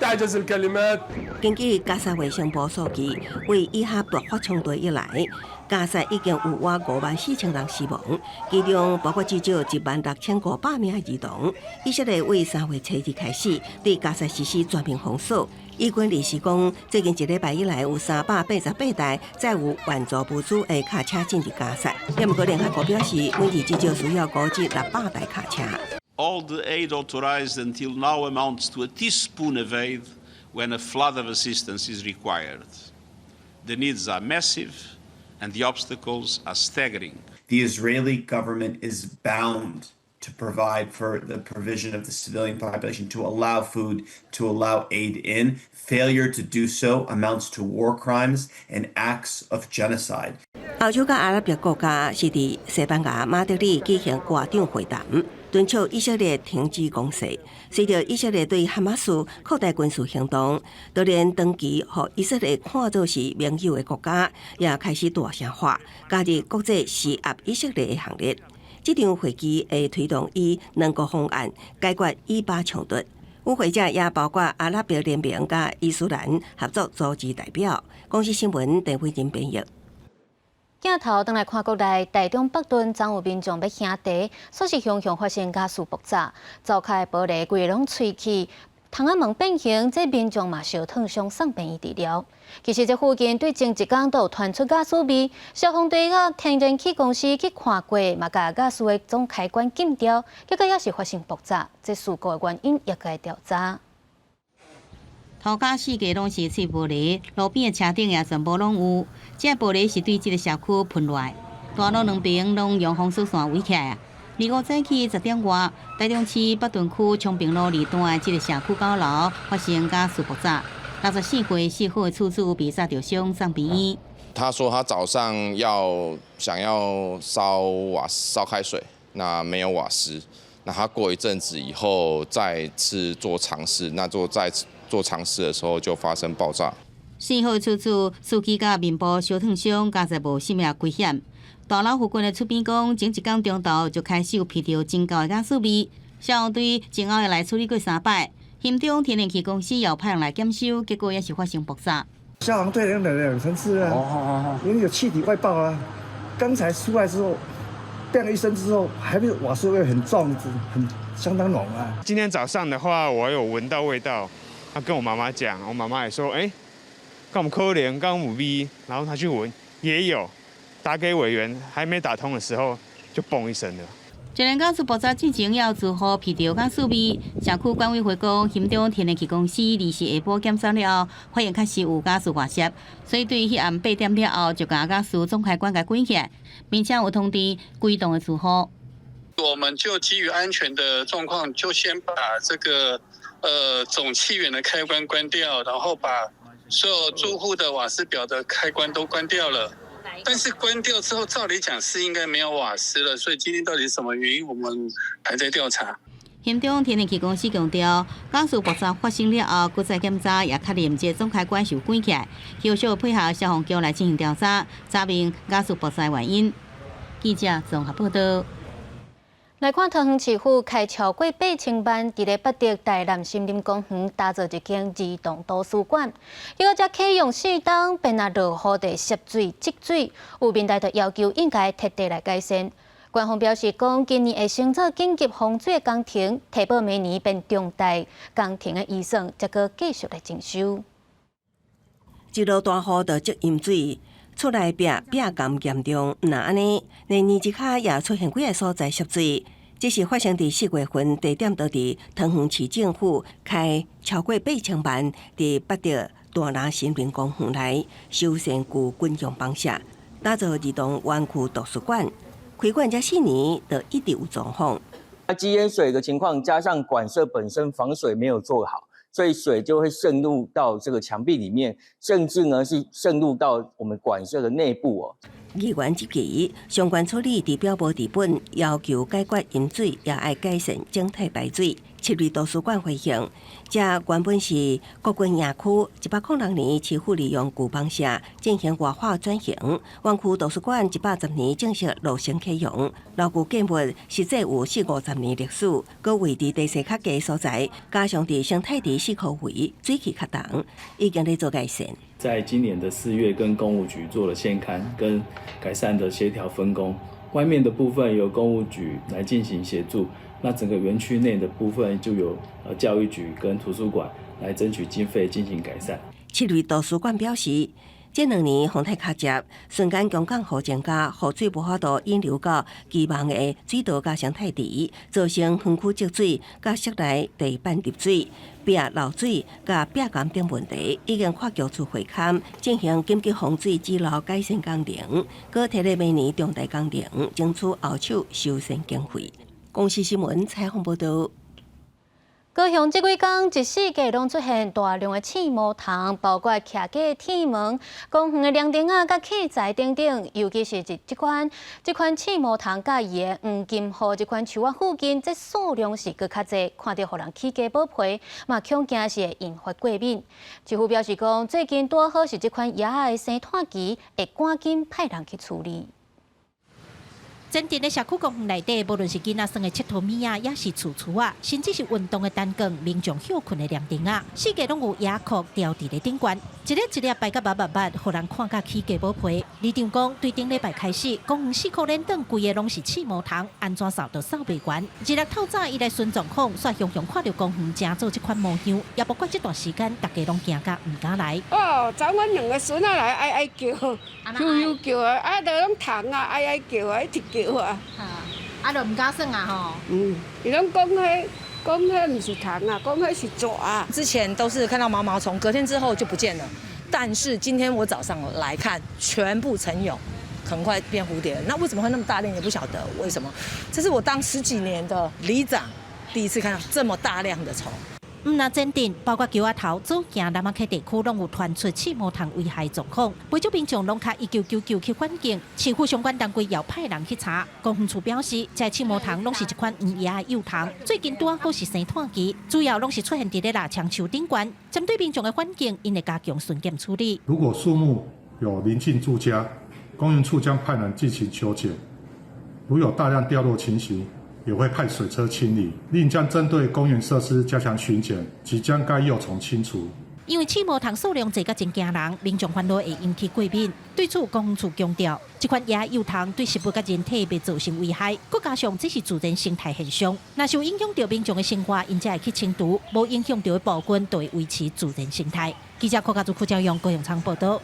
تعجز الكلمات. 根據加沙衛生部數據，為以哈爆發衝突以來，加沙已經有倚54,000人死亡，其中包括至少16,500名兒童。以色列為3月初二開始對加沙實施全面封鎖。以軍臨時講，最近一禮拜以來有388台載有援助物資的卡車進入加沙。毋過聯合國表示，每日至少需要估計600台卡車。 All the aid authorized until now amounts to a teaspoon of aid when a flood of assistance is required. The needs are massive and the obstacles are staggering. The Israeli government is bound to provide for the provision of the civilian population, to allow food, to allow aid in. Failure to do so amounts to war crimes and acts of genocide. 歐洲佮阿拉伯國家是佇西班牙馬德里舉行外長會談，敦促以色列停止攻勢。隨著以色列對哈馬斯擴大軍事行動，就連長期予以色列看做是盟友的國家，也開始大聲話，加入國際施壓以色列的行列。這場會議會推動以兩國方案解決以巴衝突。與會者也包括阿拉伯聯盟佮伊斯蘭合作組織代表。公視新聞鄧慧仁編譯。鏡頭轉來看國內，台中北屯昨有民眾欲喝茶，煞是雄雄發生瓦斯爆炸，灶跤的玻璃規个攏碎去，窗仔門變形，這民眾嘛燒燙傷送病院治療。其實這附近對前一工都有傳出瓦斯味，消防隊佮天然氣公司去看過，嘛共瓦斯的總開關禁掉，結果猶是發生爆炸，這事故的原因猶閣調查。塗跤四界攏是碎玻璃，路邊的車頂也全部攏有。這玻璃是對這个社區噴落來，大樓兩邊攏用封鎖線圍起來。二五早起10點外，台中市北屯區昌平路二段的這个社區9樓發生瓦斯爆炸，64歲姓郝的厝主被炸著傷，送病院。他說他早上要想要燒瓦燒開水，那沒有瓦斯，那他過一陣子以後再次做嘗試，那做再次做嘗試的時候就發生爆炸。姓郝的厝主司機佮面部燒燙傷，佳哉無性命危險。大樓附近的厝邊講，前一工中晝就開始有聞著真厚的瓦斯味，消防隊前後來處理過三擺。興中天然氣公司又派人來檢修，結果也是發生爆炸。消防隊來兩三次啊，因為有氣體外爆啊。剛才出來之後，變一聲之後，還是瓦斯味很重，很相當濃啊。今天早上的話，我有聞到味道，他跟我媽媽講，我媽媽也說，哎，敢有可能，敢有味，然後他去聞，也有。打給委員，還沒打通的時候，就嘣一聲了。一連瓦斯爆炸之前，也有住戶聞著瓦斯味。社區管委會講，興中天然氣公司二四下晡檢查了後，發現確實有瓦斯外泄，所以對彼暗8點了後就共瓦斯總開關共關起來，並且有通知規棟的住戶。我們就基於安全的狀況，就先把這個總氣源的開關關掉，然後把所有住戶的瓦斯表的開關都關掉了。但是關掉之後，照理講是應該沒有瓦斯了，所以今天到底是什麼原因，我們還在調查。屏東天然氣公司強調，瓦斯爆炸發生了後，閣再檢查也確認這總開關是有關起來，後續配合消防局來進行調查，查明瓦斯爆炸原因。記者綜合報道。來看桃園市府開超過8000萬，佇咧八德台南森林公園打造一間兒童圖書館。結果才啟用4冬，便若落雨就濕水積水，有民代就要求應該徹底來改善。官方表示講，今年會先做緊急防水工程，提報明年變重大工程的預算，才閣繼續來徵收。一落大雨就積淹水。厝內壁壁癌嚴重，毋但按呢，連年這跤也出現幾个所在濕水。這是發生佇4月份，地點就佇桃園市政府開超過8000萬，佇八德大林森林公園內修繕舊軍用房舍，打造兒童園區圖書館。開館這4年，就一直有狀況。那積淹水的情況，加上館舍本身防水沒有做好。所以水就會滲入到這個牆壁裡面，甚至呢是滲入到我們館舍的內部哦。議員質疑相關處理佇表無治本，要求解決淹水，也愛改善整體排水。市立圖書館回應，這原本是國軍營區，106年市府利用舊房舍進行活化轉型。園區圖書館110年正式落成啟用，老舊建物實際有四五十年歷史，閣位佇地勢較低所在，加上佇生態池四箍圍，水氣較重，已經咧做改善。在今年的4月，跟工務局做了現勘跟改善的協調分工，外面的部分由工務局來進行協助。那整個園區內的部分就由教育局跟圖書館來爭取經費進行改善。市立圖書館表示，這2年風太較捷，瞬間強降雨增加，雨水無法度引流到期望的水道佮生態池，造成園區積水、佮室內地板入水、壁漏水、佮壁癌等問題，已經跨局處會勘進行緊急防水止漏改善工程，閣提咧明年重大工程，爭取後手修繕經費。公視新聞採訪報導。高雄這幾工一四季攏出現大量的刺毛蟲，包括徛架、鐵門、公園的涼亭仔、佮器材等等。尤其是這款刺毛蟲，佮伊的黃金欏這款樹仔附近，這數量是閣較濟，看著予人起雞毛皮，嘛恐驚是會引發過敏。市府表示講，最近拄好是這款蛾仔的生湠期，會趕緊派人去處理。真鎮的社區公園內底，無論是囡仔耍的𨑨迌物仔，抑是厝厝仔，甚至是運動的單槓、民眾歇睏的涼亭仔，四界攏有蛾殼吊佇咧頂懸，一粒一粒排甲密密密，予人看甲起雞毛皮。里長講，對頂禮拜開始，公園四箍連轉規个攏是刺毛蟲，按怎掃都掃袂完。二六透早，伊來巡狀況，煞雄雄看著公園成做這款模樣，也無怪這段時間，大家攏驚甲毋敢來。哦，昨阮兩个孫仔來哀哀叫，悠悠叫啊，啊，都攏蟲啊，哀哀叫啊，一直叫啊。啊，就毋敢耍啊吼。嗯，伊攏講彼，講彼毋是蟲啊，講彼是蛇啊。之前都是看到毛毛蟲，隔天之後就不見了。但是今天我早上來看，全部成蛹，很快變蝴蝶。那為什麼會那麼大量？也不曉得為什麼。這是我當十幾年的里長第一次看到這麼大量的蟲。毋但前鎮，包括橋仔頭、左營、南仔溪地區，攏有傳出刺毛蟲危害狀況。不少民眾攏敲1999去反映，市府相關單位也派人去查。公園處表示，這刺毛蟲攏是一款黃蛾的幼蟲，最近拄好是生湠期，主要攏是出現佇咧蠟槍樹頂懸。針對民眾的反映，𪜶會加強巡檢處理。如果樹木有鄰近住家，公園處將派人進行修剪。如有大量掉落情形，也會派水車清理，另將針對公園設施加強巡檢，及將該幼蟲清除。因為刺毛蟲數量濟甲真驚人，民眾煩惱會引起過敏。對此，公園處強調，這款蛾幼蟲對食物佮人體袂造成危害，閣加上這是自然生態現象，若是有影響著民眾的生活，𪜶才會去清除；無影響著的部分，就會維持自然生態。記者柯家祖、柯昭勇、高永昌報導。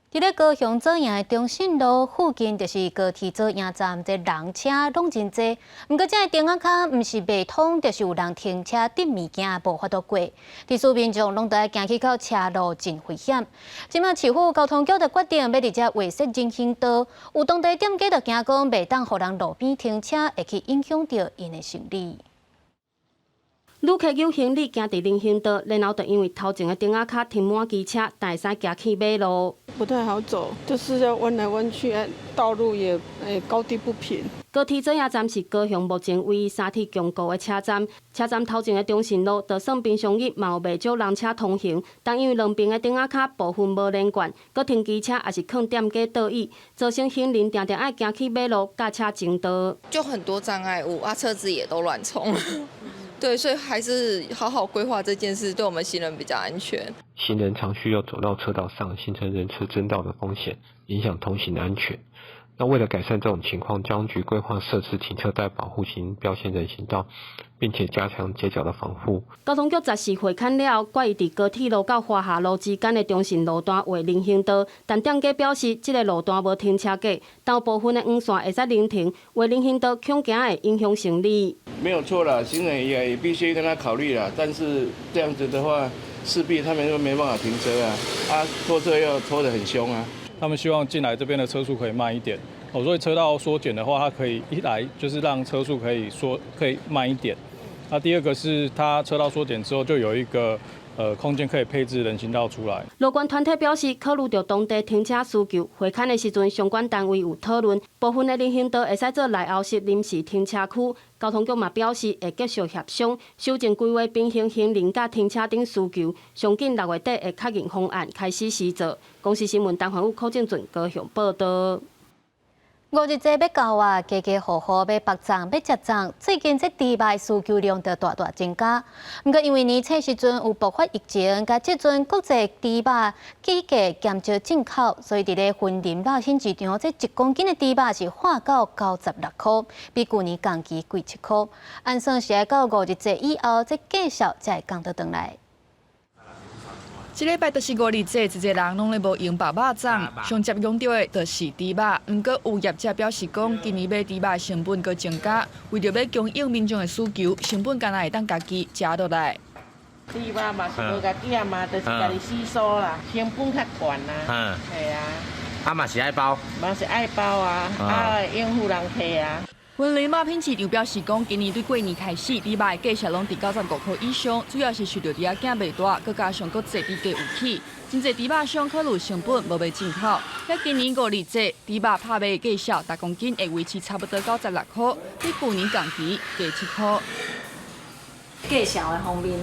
佇咧高雄左營的中信路附近，就是高鐵左營站，這人車攏真濟。毋過，這个燈仔跤毋是袂通，就是有人停車擲物件，無法度過。佇市民眾攏著愛行去到車路，真危險。這馬市府交通局就決定欲佇遮劃設人行道，有當地店家就驚講袂當予人路邊停車，會去影響著𪜶的生理。旅客有行李行佇人行道，然後就因為頭前的燈仔跤停滿機車，才會使行去馬路。不太好走，就是要彎來彎去，道路也高低不平。高鐵左營站是高雄目前唯一三鐵共構的車站，車站頭前的中信路，就算平常日嘛有袂少人車通行，但因為兩邊的燈仔跤部分無連貫，閣停機車也是囥店家桌椅，造成行人定定愛行去馬路駕車爭道。就很多障礙物啊，車子也都亂衝。對，所以還是好好規劃這件事，對我們行人比較安全。行人常需要走到車道上，形成人車爭道的風險，影響通行安全。那為了改善這種情況，交通局規劃設置停車帶保護型標線人行道，並且加強街角的防護。交通局14會勘了後，決議佇高鐵路到華夏路之間的中信路段劃人行道，但店家表示，這个路段無停車格，但有部分的黃線會使臨停，劃人行道恐驚會影響生理。沒有錯啦，行人也必須跟他考慮啦，但是這樣子的話，勢必他們又沒辦法停車啊，啊，拖車又拖得很兇啊。他們希望進來這邊的車速可以慢一點，哦，所以車道縮減的話，它可以一來就是讓車速可以縮，可以慢一點。那第二個是它車道縮減之後，就有一個空間可以配置人行道出來。路權團體表示，考慮到當地停車需求，會勘的時陣，相關單位有討論，部分的人行道會使做內凹式臨時停車區。交通局嘛表示會繼續協商，修正規劃平衡行人佮停車等需求，上緊6月底會確認方案開始實做。公視新聞陳環宇、柯正俊高雄報道。五日節欲到啊，家家戶戶欲縛粽、欲食粽。最近這豬肉需求量就大大增加。毋過因為年初時陣有爆發疫情，佮這陣國際豬肉價格減少進口，所以佇咧雲林肉品市場，這一公斤的豬肉是喊到96箍，比舊年同期貴7箍。按算是愛到五日節以後，這價數才會降倒轉來。這禮拜就是五日節，濟濟人攏咧無閒縛肉粽，上捷用著的就是豬肉。毋過有業者表示講，今年買豬肉的成本閣增加，為著欲供應民眾的需求，成本敢若會當家己食落來。豬肉嘛是無共減嘛，就是家己吸收啦，成本較懸啊。係啊。啊嘛是愛包。嘛是愛包啊，啊應付人客啊。雲林肉品市場表示講，今年對過年開始，豬肉的價數攏佇95箍以上，主要是受著豬仔囝賣大，閣加上國際豬價有起，真濟豬肉商考慮成本無欲進口。遐今年五日節，豬肉拍賣價數，逐公斤會維持差不多96箍，比舊年同期加7箍。價數的方面，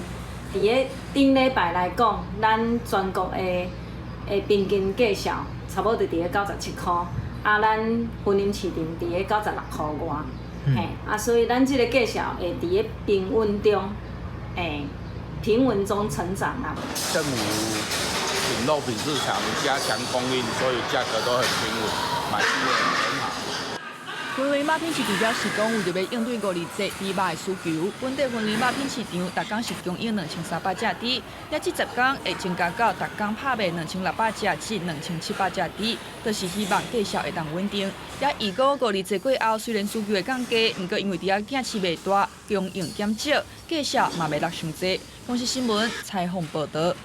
佇咧頂禮拜來講，咱全國的的平均價數差不多佇咧97箍。啊，咱雲林市場佇咧96箍外，嘿，啊，所以咱這个價數會佇咧平穩中，平穩中成長啊。政府請肉品市場加強供應，所以價格都很平穩，買氣也很好。雲林肉品市場表示講，為著欲應對五日節豬肉的需求，本地雲林肉品市場逐工是供應2300隻豬，遐這10工會增加到逐工拍賣2600隻至2700隻豬，就是希望價數會當穩定。也預估五日節過後，雖然需求會降低，毋過因為豬仔囝飼袂大，供應減少，價數嘛袂落傷濟。公視新聞採訪報導。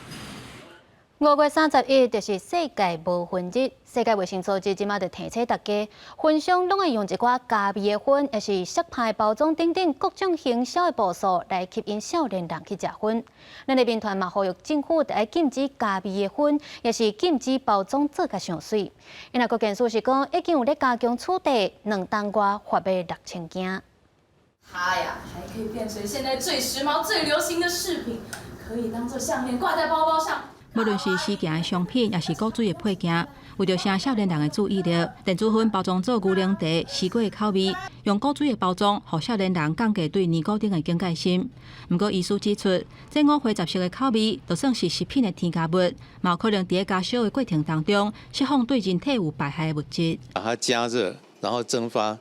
5月31就是世界無薰日，世界衛生組織這馬就提醒大家，薰商攏會用一寡加味的薰，抑是色派包裝等等各種行銷的步數來吸引少年人去食薰。咱的民團嘛呼籲政府著愛禁止加味的薰，抑是禁止包裝做甲傷媠。因為國健署是講，已經有咧加強取締，2冬外罰買6000件。它呀，還可以變成現在最時髦、最流行的飾品，可以當做項鏈掛在包包上。無論是時行的商品，抑是古錐的配件，為著吸少年人的注意力，電子薰包裝做牛奶茶、西瓜的口味，用古錐的包裝，予少年人降低對尼古丁的警戒心。毋過醫師指出，這五花十色的口味，就算是食品的添加物，嘛有可能佇咧加燒的過程當中，釋放對人體有排害的物質。把它加熱，然後蒸發，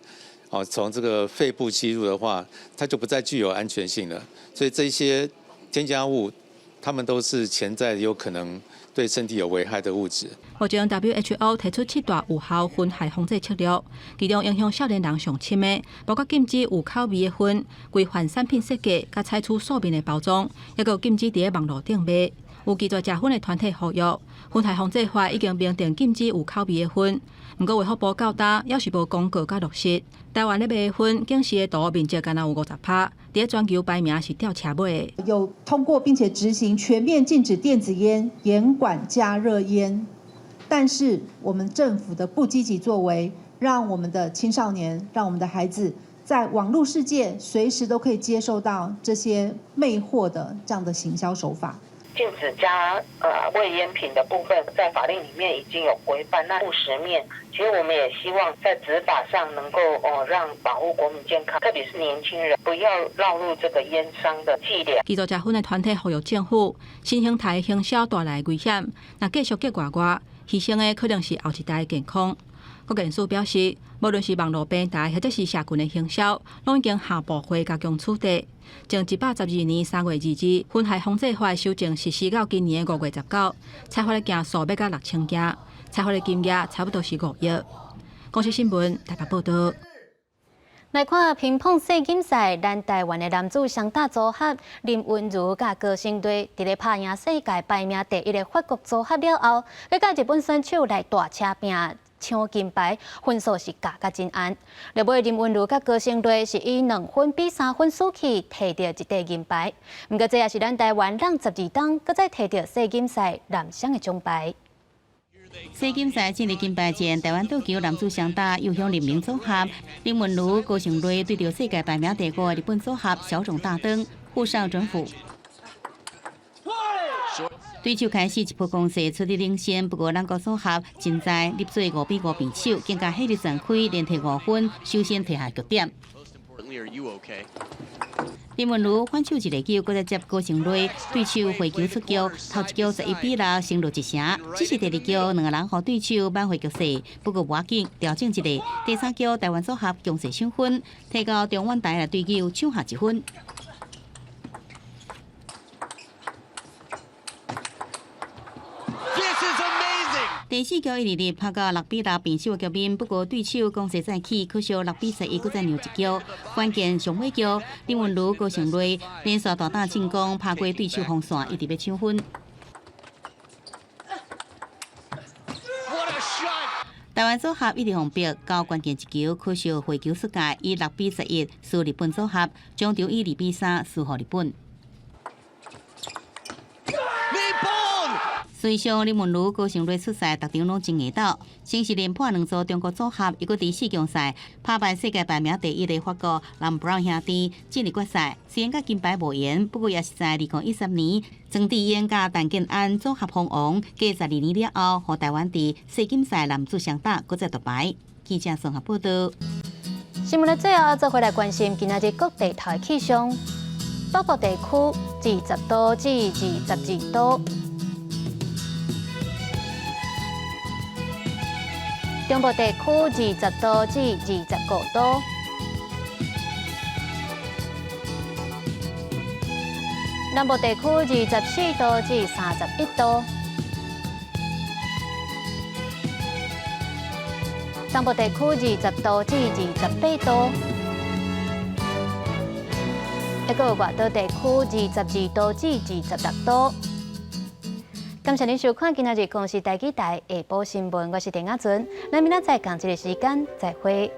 哦，從這個肺部吸入的話，它就不再具有安全性了。所以這些添加物，它們都是潛在有可能對身體有危害的物質。目前 WHO 提出七大有效薰害防制策略，其中影響少年人上深的，包括禁止有口味的薰、規範產品設計，佮採取素面的包裝，抑閣禁止佇咧網路頂賣。有拒絕食薰的團體呼籲，薰害防制法已經明定禁止有口味的薰，毋過衛福部到今猶是無公告佮落實。台灣咧賣的薰，警示的圖面積干焦有50%，佇全球排名是吊車尾。有通過並且執行全面禁止電子菸、嚴管加熱菸，但是我們政府的不積極作為，讓我們的青少年、讓我們的孩子在網絡世界隨時都可以接受到這些魅惑的這樣的行銷手法。禁止加味菸品的部分，在法令裡面已經有規範。那務實面，其實我們也希望在執法上能夠哦，讓保護國民健康，特別是年輕人，不要落入這個菸商的伎倆。拒絕食薰的團體呼籲政府，新形態行銷帶來危險，若繼續激外外，犧牲的可能是後一代的健康。國健署表示，無論是網路平台或者是社群的行銷，攏已經下部會加強處理。從112年3月22日，薰害防制法修正實施到今年的5月19，裁罰的件數欲到6000件，裁罰的金額差不多是5億。公視新聞台北報導。來看乒乓世錦賽，咱台灣的男子雙打組合林昀儒佮高昇睿，佇咧拍贏世界排名第一的法國組合了後，閣佮日本選手來大車拼搶金牌，分數是咬甲真絚。落尾林昀儒佮高昇睿是以2分比3分輸去，提著一塊銀牌。毋過這也是咱台灣人12冬，閣再提著世錦賽男雙的獎牌。世錦賽進入金牌戰，台灣桌球男子雙打又向林明組合林昀儒、高昇睿對著世界排名第五的日本組合小冢大燈，互上轉負。對手開始一波攻勢出力領先，不過兩國組合真在入做5比5平手，更加火力全開，連提5分，首先提下局點。林昀儒反手一個球，閣再接高昇睿，對手回球出局，頭一局11比6，先落一城。只是第二局兩個人予對手挽回局勢，不過無要緊，調整一下。第三局台灣組合強勢搶分，提到中遠台的對手搶下一分。第四局一二二拍到6比6平手的局面，不過對手攻勢再起，可惜6比11，閣再讓一局。關鍵上尾局，林昀儒、高昇睿連續大膽進攻，拍過對手防線，一直欲搶分。台灣組合一直予逼到關鍵一球，可惜回球失界，以6比11輸日本組合，終場以2比3輸予日本。隨上林昀儒、高昇睿出賽，逐場攏真硬鬥，先是連破兩組中國組合，又閣佇四強賽拍敗世界排名第一的法國林布朗兄弟進入決賽。雖然佮金牌無緣，不過也是在2013年曾智英佮陳建安組合封王，過12年了後，予台灣佇世錦賽男子雙打閣再奪牌。記者綜合報導。新聞的最後，做伙來關心今仔日各地頭的氣象。北部地區20度至22度。中部地區20度至25度，南部地區24度至31度，東部地區20度至28度，抑閣有外島地區22度至26度。感謝您收看今仔日公視台語台下晡新聞，我是鄭亞純，咱明仔載仝一个時間再會。